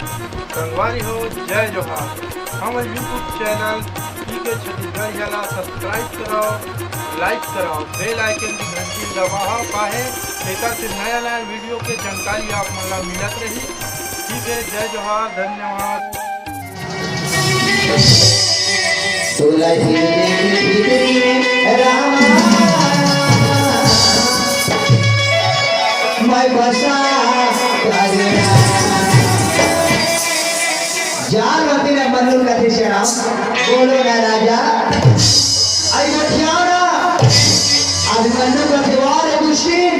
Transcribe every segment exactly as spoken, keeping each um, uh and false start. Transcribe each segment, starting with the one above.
संगवारी हो, जय जोहार। हमर YouTube चैनल पीके छत्तीसगढ़िया ला subscribe करव, like करव, bell icon की घंटी दबावव, काहे एकर से नया नया वीडियो के जानकारी आप मन ला मिलत रही। ठीक है, जय जोहार, धन्यवाद। तुलसी के भीतरी में रामा, मैं बसा करना। जान होती ना मन्नू कथे श्याम, बोलो ना राजा। आई बठियाना, अभिमन्यु का दीवार है दुश्मन।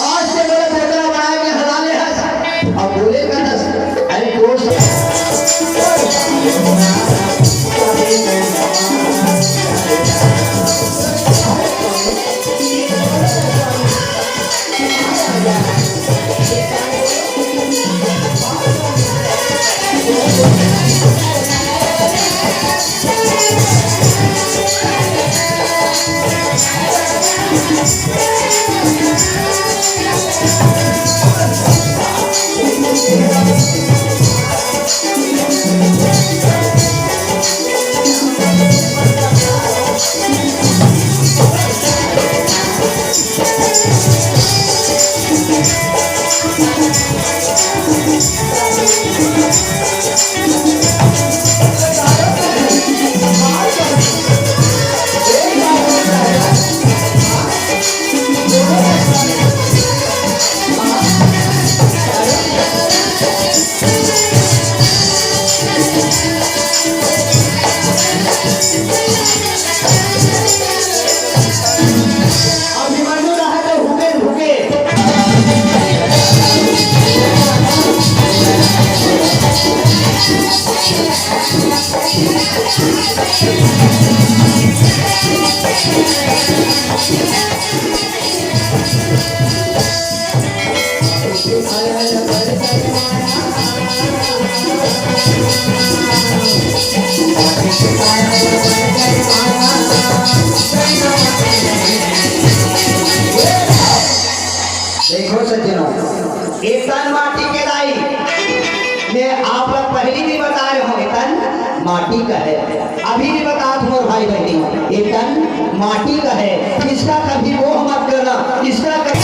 आज से गलत होता बनाए में हलाले हंस। अब बोले का दस, अरे कोर्स। देखो सज्जनों, ये तन माटी के दाई, मैं आप लोग पहली भी बता रहे हो, ये तन माटी का है। अभी भी बता दूं मोर भाई बहनी, ये तन माटी का है, इसका कभी मोह मत करना, इसका कभी